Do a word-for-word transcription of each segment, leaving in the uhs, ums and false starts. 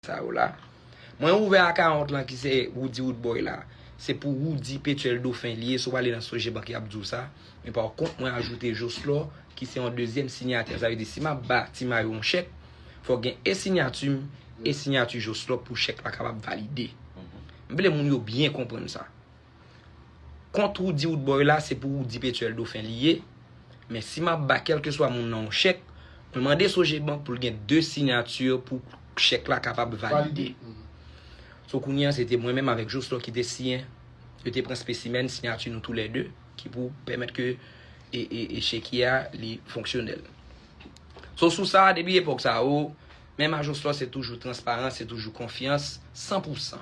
sa yo la. Mwen ouvè akawont lan ki se Roody Roodboy la. Se pou Roody Petuel Dauphin li ye. Si w prale nan Sogebank, y ap di w sa. Men pa kont, mwen ajoute Jocelor, ki se yon dezyèm sinyatè. Sa vle di, si m ap ba Ti Mayo yon chèk, fòk gen e sinyati m, e sinyati Jocelor pou chèk la kapab valide. M vle moun yo byen konprann sa. Kont Roody Roodboy la, se pou Roody Petuel Dauphin li ye. Men si m ap ba kèlkeswa moun nan yon chèk, mwen mande Sogebank pou l gen de sinyati pou chèk la kapab valide. So, kounye a, se te mwen menm avèk Jocelor ki te siyen. Yo te pran spesimèn, siyati nou toulède, ki pou pèmèt ke e, e, e cheki a, li fonksyonèl. So, sou sa, depi epòk sa yo, menm a Jocelor, se toujou transparans, se toujou konfyans, san pou san.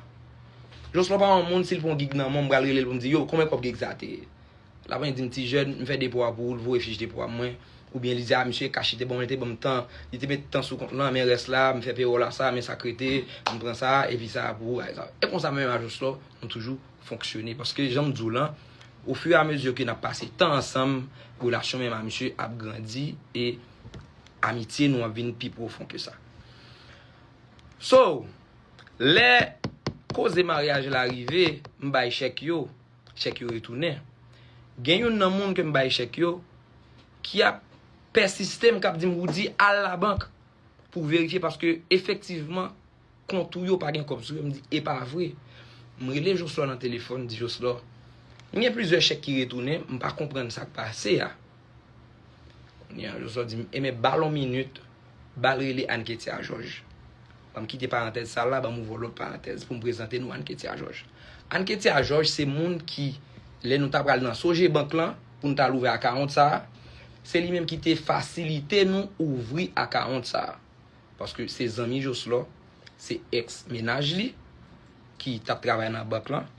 Jocelor pa yon moun, si l pran yon gig nan men w, m pral rele l pou m di, yo, konbyen kòb gig sa te ye? L ap di m, ti jèn, m fè depo a pou ou, l voye fich depo a mwen. Oubyen li di, a, misye kache te ban mwen, li te ban m tan, li te met tan sou kont lan, men rès la, m fè pewòl a sa, men sa k rete, m pran sa, epi sa a pou ou, bagay sa. E konsa menm a Jocelor, nou toujou fonksyone. Paske, jan m di w lan, ofiramezi ke n ap pase tan ansanm, relasyon menm a misye ap grandi e amitye nou ap vin pi pwofon ke sa. So, lè koze maryaj la rive, m bay chèk yo, chèk yo retounen. Gen youn nan moun ke m bay chèk yo ki ap pèsiste m, k ap di m, Roody, al labank pou verifye, paske efektivman, kont ou yo pa gen kòb sou yo. M di, e pa vre. M rele Jocelor nan telefòn, m di, Jocelor, m gen plizyè chèk ki retounen, m pa konprann sa k pase a. Kounye a, Jocelor di m, enben, ba l yon minit, ba l rele Anne Ketia Georges. Ban m kite parantèz sa la, ban m ouvè lòt parantèz pou m prezante nou Anne Ketia Georges. Anne Ketia Georges, se moun ki, lè nou ta pral nan Sogebank lan, pou n t al ouvè akawont sa a, se li menm ki te fasilite nou ouvri akawont sa a. Paske se zanmi Jocelor, se èks mennaj li, ki t ap travay nan bank lan.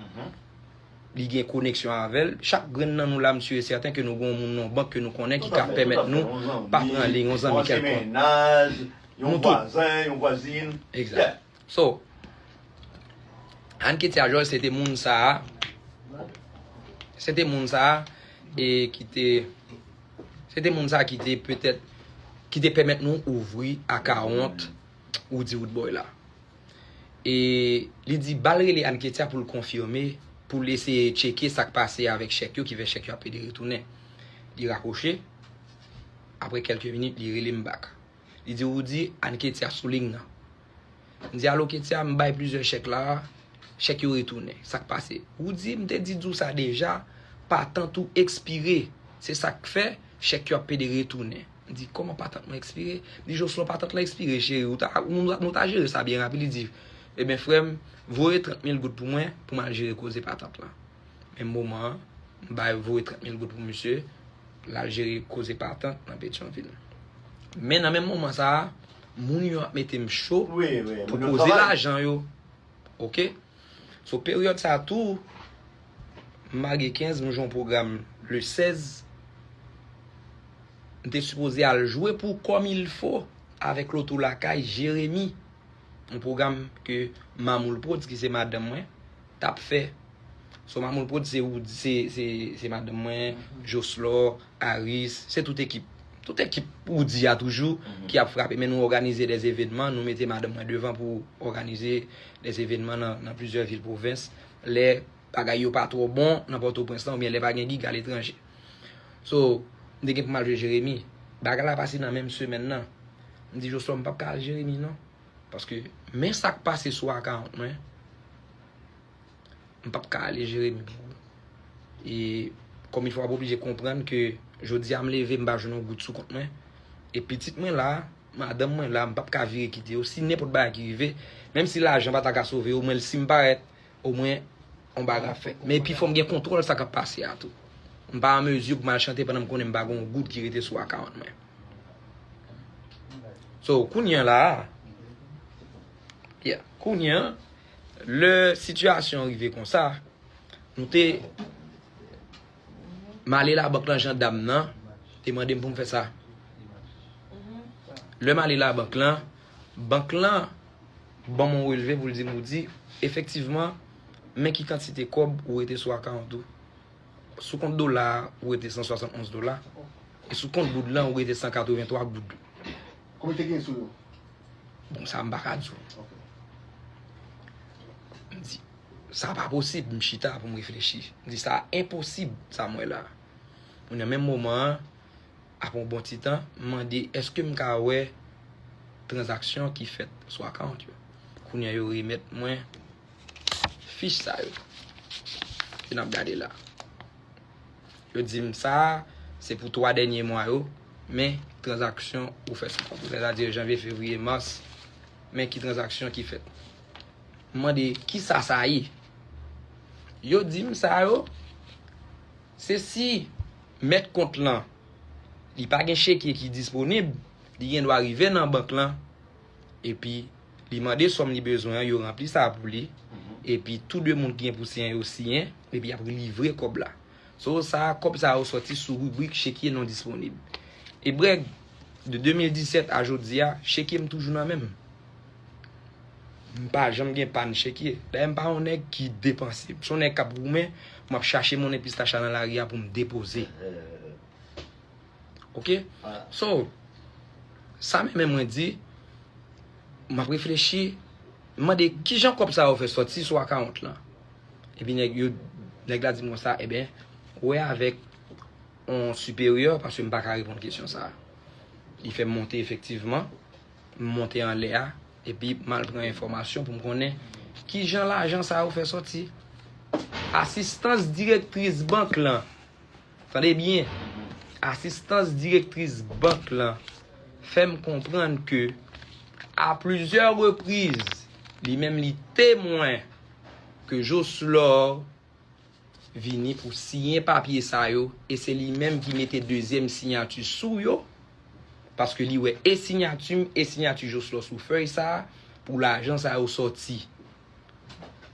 Li gen koneksyon avè l. Chak grenn nan nou la, m si e sèten ke nou gen yon moun nan yon bank ke nou konnen ki ka pèmèt nou pa pran liy, yon zanmi kèlkonk. Yon vwazen, yon vwazin. Egzak. So, Anne Ketia Georges, se te moun sa a, se te moun sa a, e ki te, se te moun sa a ki te petèt, ki te pèmèt nou ouvri akawont Roody Roodboy la. E li di, ba l rele Anne Ketia pou l konfime, pou l eseye tcheke sa k pase avèk chèk yo, ki fè chèk yo ap pede retounen. Li rakwoche. Apre kèlke minit, li rele m back. Li di, Roody, Anne Ketia sou liy nan. M di, alo Ketia, m bay plizyè chèk la, chèk yo retounen. Sa k pase? Roody, m te di, di w sa deja, patant ou ekspire. Se sa k fè, chèk yo ap pede retounen. M di, kòman patant mwen ekspire? Li di, Jocelor, patant lan ekspire, cheri. Ou ta, nou, nou ta jere sa byen rapid. Li di, ebyen, frè m, voye trant mil goud pou mwen, pou m al jere koze patant lan. Menm moman an, m bay voye trant mil goud pou misye, l al jere koze patant nan Petyonvil. Men nan menm moman sa a, moun yo ap mete m cho pou koze lajan yo. Oke? So, peryòd sa a tou, m lage kenz, m jwe yon pwogram le sèz. M te sipoze al jwe pou Comme il faut avèk Loto Lakay, Jeremi. Yon pwogram ke Mamoul Prodz, ki se madanm mwen, t ap fè. So, Mamoul Prodz, se, se, se, se madanm mwen, Jocelor, Aris, se tout ekip. Tout ekip Roody a toujou ki ap frape, men nou òganize dè evènman, nou mete madanm mwen devan pou òganize dè evènman nan, nan plizyè vil pwovens. Lè bagay yo pa twò bon nan Pòtoprens lan, oubyen lè pa gen gig aletranje. So, m te gen pou m al jwe Jeremi. Bagay la pase nan menm semèn nan. M di, Jocelor, m p ap ka al Jeremi non. Paske, men sa k pase sou akawont mwen. M p ap ka ale Jeremi pou ou. E, kòm il fò, w ap oblije konprann ke jodi a m leve, m pa jwenn yon goud sou kont mwen. E pitit mwen la, madanm mwen la, m p ap ka vire kite yo. Si nenpòt bagay ki rive, menm si lajan pa ta ka sove yo, omwen si m parèt, omwen, yon bagay ap fèt. Men epi fò m gen kontwòl sa k ap pase a tou. M pa an mezi pou m al chante pandan m konnen m pa gen yon goud ki rete sou akawont mwen. So, kounye a la a, yeah, kounye a, lè sitiyasyon an rive konsa, nou te, m ale labank lan, jandam nan te mande m pou m fè sa. Lè m ale labank lan, bank lan ban m yon relve pou l di m, Roody, efektivman, men ki kantite kòb ou rete sou akawont ou. Sou kont dola a, ou rete san swasannonz dola. E sou kont goud lan, ou rete san katrevenntwa goud. Konbyen te gen sou yo? Bon, sa m pa ka di w. Ok. M di, sa pa posib, m chita pou m reflechi. M di, sa enposib, sa m wè la. Kounye a, menm moman an, apre yon bon ti tan, m mande, èske m ka wè tranzaksyon ki fèt sou akawont yo? Kounye a, yo remèt mwen fich sa yo. Ke n ap gade la. Yo di m sa, se pou twa dènye mwa yo, men tranzaksyon ou fè sou kont ou, sètadi janvye, fevriye, mas, men ki tranzaksyon ki fèt. M mande, kisa sa ye? Yo di m sa yo, se si mèt kont lan, li pa gen chekye ki disponib, li gen dwa rive nan bank lan, epi li mande sòm li bezwen an, yo ranpli sa pou li, epi tou de moun ki gen pou siyen yo siyen, epi y ap livre kòb la. So, sa, kòb sa yo sòti sou ribrik chekye non disponib. E Brèg, de de mil disèt a jodi a, chekye m toujou nan men m. M pa janm gen pàn chekye. Dayè, m pa yon nèg ki depanse. M se yon nèg k ap goumen, m ap chache monnen pistach la nan lari a pou m depoze. Oke? So, sa menm mwen di, m ap reflechi, m mande kijan kòb sa yo fè sòti sou akawont lan. Epi nèg yo, nèg la di m konsa, ebyen, wè avèk yon siperyè, paske m pa ka reponn kesyon sa. Li fè m monte efektivman, m monte anlè a, epi m al pran enfòmasyon pou m konnen kijan lajan sa yo fè sòti. Asistans direktris bank lan, tande byen, asistans direktris bank lan fè m konprann ke, a plizyè repriz, li menm li temwen ke Jocelor vini pou siyen papye sa yo, e se li menm ki mete dezyèm siyati sou yo, paske li wè e siyati m, e siyati Jocelor sou fèy sa a, pou lajan sa yo sòti.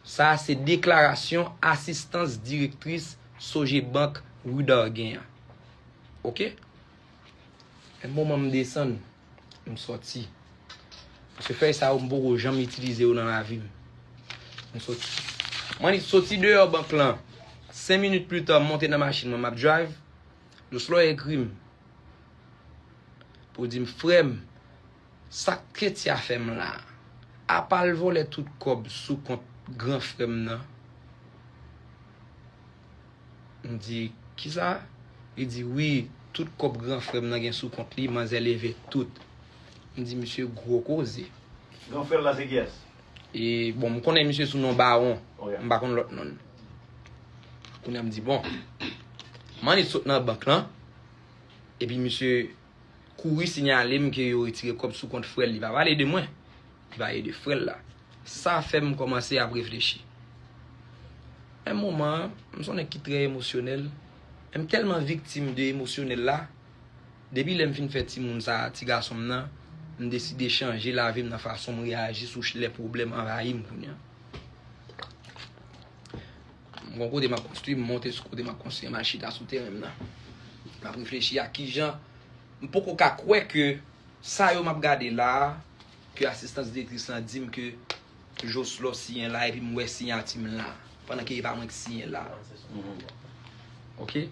Sa a se deklarasyon asistans direktris Sogebank Rue Darguen an. Oke? Menm moman m desann, m sòti. Paske fèy sa yo, m poko janm itilize yo nan lavi m. M sòti. Mwen sòti deyò bank lan. Senk minit pita, m monte nan machin mwen, m ap drive. Jocelor ekri m. Pou di m, frè m, sa Ketya fè m la? Apa l vòlè tout kòb sou kont gran frè m nan? M di, kisa? Li di, wi, tout kòb gran frè m nan gen sou kont li, manzè leve tout. M di, misye gwo koze. Gran frè l la se kiyès? E, bon, m konnen misye sou non Bawon. M pa konn lòt non l. Kounye a m di, bon, m annik sot nan bank lan, epi misye kouri siyale m ke yo retire kòb sou kont frè l. Li pa pale de mwen. Li pale de frè l la. Sa fè m kòmanse ap reflechi. Menm moman an, m se yon nèg ki trè emosyonèl. Men m tèlman viktim de emosyonèl la, depi lè m fin fè timoun sa, ti gason m nan, m deside chanje lavi m nan fason m reyaji sou lè pwoblèm anvayi m kounye a. M gon kote m ap konstwi, m monte sou kote m ap konstwi an, m al chita sou teren m nan. M ap reflechi a kijan, m poko ka kwè ke sa yo m ap gade la a, ke asistans direktris lan di m ke Jocelor siyen la, epi m wè siyati m la, pandan ke e pa mwen ki siyen la. Oke?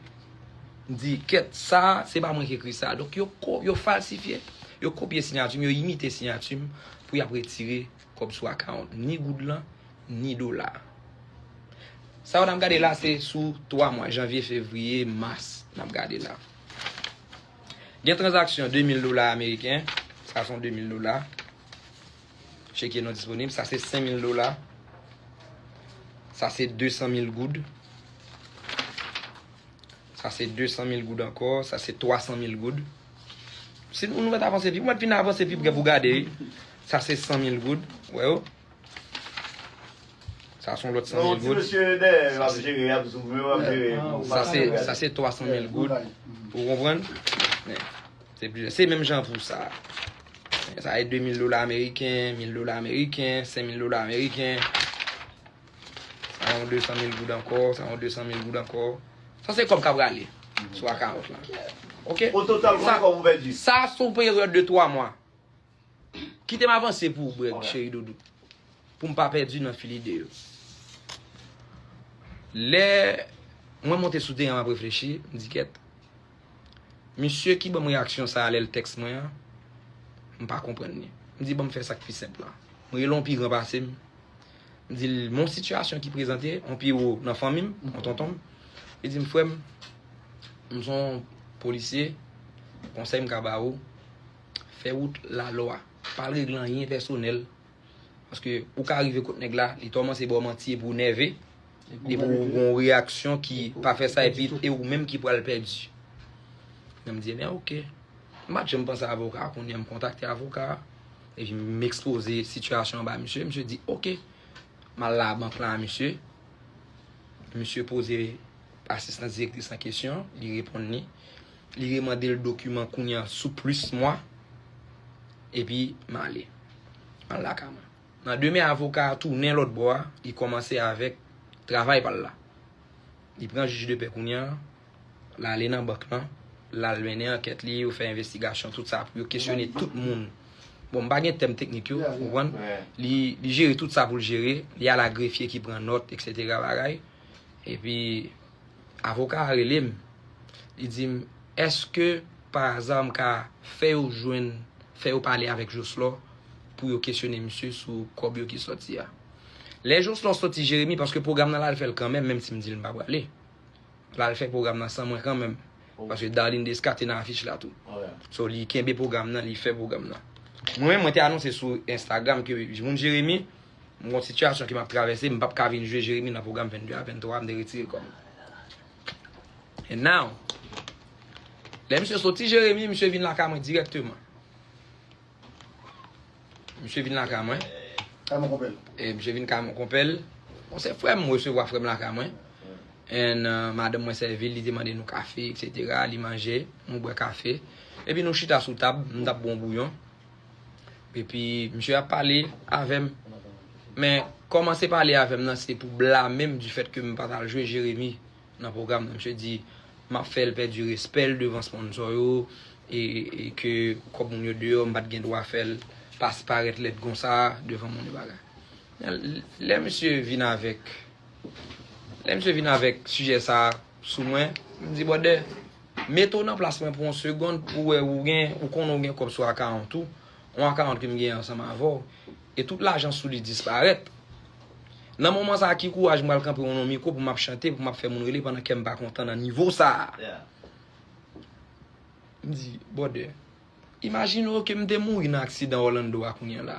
M di, kèt, sa, se pa mwen ki ekri sa. Donk, yo ko-, yo falsifye, yo kopye siyati m, yo imite siyati m pou y ap retire kòb sou akawont, ni goud lan, ni dola. Sa yo n ap gade la, se sou twa mwa, janvye, fevriye, mas, n ap gade la. Gen tranzaksyon de mil dola ameriken, sa se yon de mil dola. Chekye non disponib, sa se senk mil dola. Sa se de san mil goud. Sa se de san mil goud ankò, sa se twa san mil goud. Si nou, nou mèt avanse pi, mwen vin avanse pi pre pou gade, wi. Sa se san mil goud, wè yo. Sa se yon lòt san mil goud. Mesye dèyè, ap jere, ap zoome, ap jere. Sa se, sa se twa san mil goud. Ou konprann? Men, se plizyè, se menm jan pou sa. Sa e de mil dola ameriken, mil dola ameriken, senk mil dola ameriken. Sa yon de san mil goud ankò, sa yon de san mil goud ankò. Sa se kòb k ap rale sou akawont lan. Oke? O total, konbyen kòb ou pèdi? Sa, sa sou peryòd de twa mwa. Kite m avanse pou ou, Brèg, cheri doudou. Pou m pa pèdi nan fil ide yo. Lè mwen monte sou teren an, m ap reflechi, m di, kèt. Misye ki ban m reyaksyon sa a lè l tèks mwen an, m pa konprann li. M di, ban m fè sa k pi senp lan. M rele yon pi gran pase m. M di l, men yon sitiyasyon ki prezante, yon piwo nan fanmi m, yon tonton m. Li di m, frè m, m se yon polisye, konsèy m ka ba ou, fè wout lalwa. Pa al regle anyen pèsonèl. Paske ou ka rive kot nèg la, li kòmanse ba w manti epi ou nève, epi ou gen yon reyaksyon ki pa fè sa, epi e ou menm ki pral pèdi. Mwen m di, ebyen, oke. M pa t janm panse avoka a, kounye a m kontakte avoka a, epi m ekspoze sitiyasyon an ba misye. Misye di, oke. M al labank lan a misye. Misye poze asistan direktris lan kesyon, li reponn li. Li remande l dokiman kounye a sou plis mwa, epi m ale. M al lakay mwen. Nan demen, avoka a tounen lòt bò a, li kòmanse avèk travay pa l la. Li pran jij de pè kounye a, l ale nan bank lan, l al mennen ankèt li, yo fè envestigasyon, tout sa, pou yo kesyone tout moun. Bon, m pa gen tèm teknik yo, ou konprann? Li, li jere tout sa pou l jere, li al a grefye ki pran nòt, etsetera bagay. Epi, avoka a rele m, li di m, èske pa aza m ka fè yo jwenn, fè yo pale avèk Jocelor pou yo kesyone misye sou kòb yo ki sòti a? Lè Jocelor sòti Jeremi, paske pwogram nan l al fè l kanmenm, menm si m di l m pa prale. L al fè pwogram nan san mwen kanmenm. Paske Darline Desca te nan afich la tou. So, li kenbe pwogram nan, li fè pwogram nan. Mwen menm, mwen te anonse sou Instagram ke moun Jeremi, m gon sitiyasyon ke m ap travèse, m p ap ka vin jwe Jeremi nan pwogram venndde a venntwa, m te retire kò m. And now, lè misye soti Jeremi, misye vin lakay mwen dirèkteman. Misye vin lakay mwen. Kay mon konpè l. E misye vin kay mon konpè l. Bon, se frè m, m resevwa frè m lakay mwen. And, euh, madanm mwen sèvi l, li te mande nou kafe, etsetera. Li manje, nou bwè kafe. Epi nou chita sou tab, m t ap bwè yon bouyon. Epi misye ap pale avè m. Men, kòmanse pale avè m nan, se pou blame m du fait ke m pa t al jwe Jeremi nan pwogram nan. Misye di, m ap fè l pèdi respè l devan sponsor yo, e, e ke kòb moun yo deyò, m pa t gen dwa fè l pas parèt lèd konsa devan moun yo bagay. Lè misye vin avèk, lè misye vin avèk sijè sa sou mwen, m di, brother, mete w nan plas mwen pou yon segonn pou w wè ou gen, ou konnen ou gen kòb sou akawont ou, yon akawont ke m gen ansanm avè w, e tout lajan sou li disparèt. Nan moman sa a, ki kouraj m pral kanpe yon non mikwo pou m ap chante, pou m ap fè moun rele pandan kè m pa kontan nan nivo sa a? M di, brother, imajine w ke m te mouri nan aksidan Orlando a kounye a la.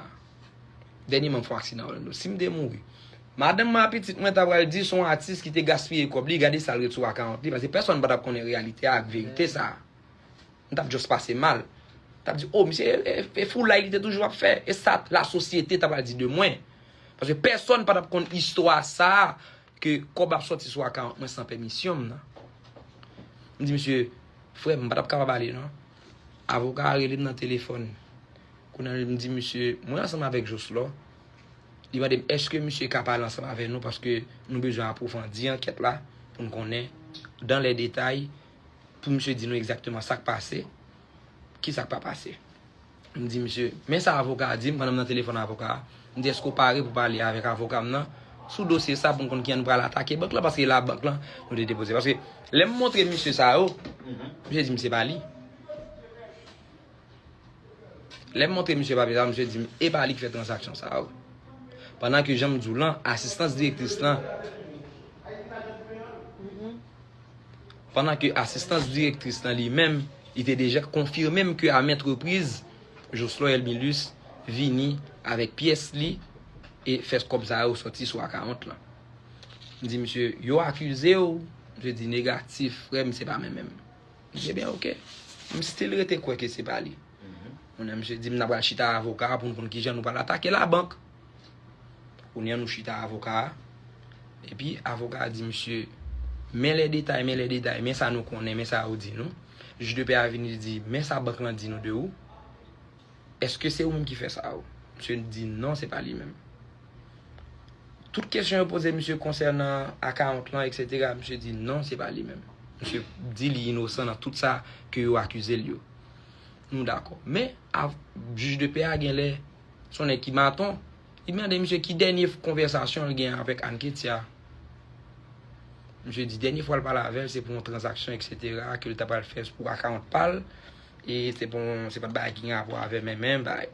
Dènyèman m fè yon aksidan Orlando. Si m te mouri, madanm mwen ak pitit mwen ta pral di se yon atis ki te gaspiye kòb li, gade sa l ret sou akawont li, paske pèsonn pa t ap konnen reyalite a ak verite sa a. M t ap just pase mal. M t ap di, o, misye, e, e, e foulay li te toujou ap fè. E sa lasosyete ta pral di de mwen. Paske pèsonn pa t ap konn istwa sa a, ke kòb ap sòti sou akawont mwen san pèmisyon m nan. M di misye, frè m, m pa t ap kapab ale non. Avoka a rele m nan telefòn. Kounye a m di misye, mwen ansanm avèk Jocelor. Li mande m, èske misye ka pale ansanm avè nou paske nou bezwen apwofandi ankèt la pou n konnen dans les détails, pou misye di nou egzakteman sa k pase, ki sa k pa pase. M di misye, men sa avoka a di m pandan m nan telefòn avoka a. M di, èske w pare pou pale avèk avoka m nan sou dosye sa pou n konn kijan nou pral atake bank lan, paske e labank lan nou te depoze. Paske lè m montre misye sa yo, misye di m se pa li. Lè m montre misye papye sa, misye di m e pa li ki fè tranzaksyon sa yo. Pandan ke jan m di w lan, asistans direktris lan, pandan ke asistans direktris lan li menm, li te deja konfime m ke a maintes reprises, Jocelor Elmilus vini avèk pyès li e fè kòb sa yo sòti sou akawont lan. M di misye, yo akize w? Misye di negatif, frè m, se pa mwen menm. M di, ebyen, oke. M still rete kwè ke se pa li. Kounye a, misye di m n a pral chita avoka a pou n konn kijan nou pral atake labank. Kounye a, nou chita avoka a. Epi, avoka a di misye, men les détails, men les détails, men sa nou konnen, men sa yo di nou. Jij de pè a vini, li di, men sa bank lan di nou de ou. Èske se ou menm ki fè sa yo? Misye di non, se pa li menm. Tout kesyon yo poze misye konsènan akawont lan, etsetera, misye di non, se pa li menm. Misye di li inosan nan tout sa ke yo akize l yo. Nou dakò. Men, av-, jij de pè a genlè se yon nèg ki maton. Li mande misye ki dènye f-, konvèsasyon l gen avèk Anne Ketia. Misye di dènye fwa l pale avè l, se pou yon tranzaksyon, etsetera, ke l ta pral fè pou akawont pa l. E se pou yon, se pa t bagay ki gen rapò avè men, men, bagay.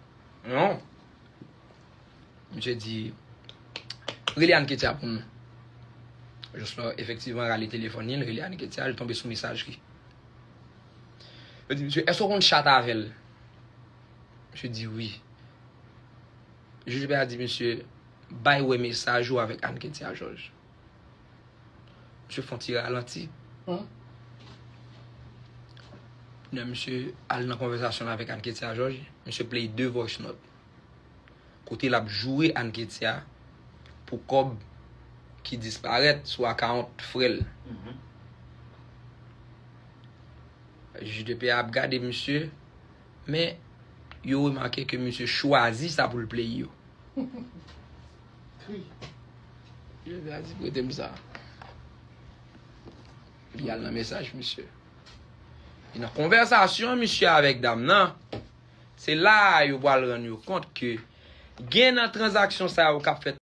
Non. Misye di, Rele Anne Ketia pou nou. Jocelyn efektivman rale telefòn li, l rele Anne Ketia, li tonbe sou mesajri. Yo di, "Misye, èske w konn chat avè l?" Misye di, "Wi." Jij de pè a di, "Misye, bay wè mesaj ou avèk Anne Ketia Georges." Misye fè yon ti ralanti. Hmm. Lè misye al nan konvèsasyon l avèk Anne Ketia Georges, misye play de voice note. Kote l ap joure Anne Ketia pou kòb ki disparèt sou akawont frè l. Mhm. Jij de pè a ap gade misye, men yo remake ke misye chwazi sa pou l play yo. Wi. Jij de pè a di, "Prete m sa." Li al nan mesaj misye. E nan konvèsasyon misye avèk dam nan, se la a yo pral rann yo kont ke gen nan tranzaksyon sa yo k ap fèt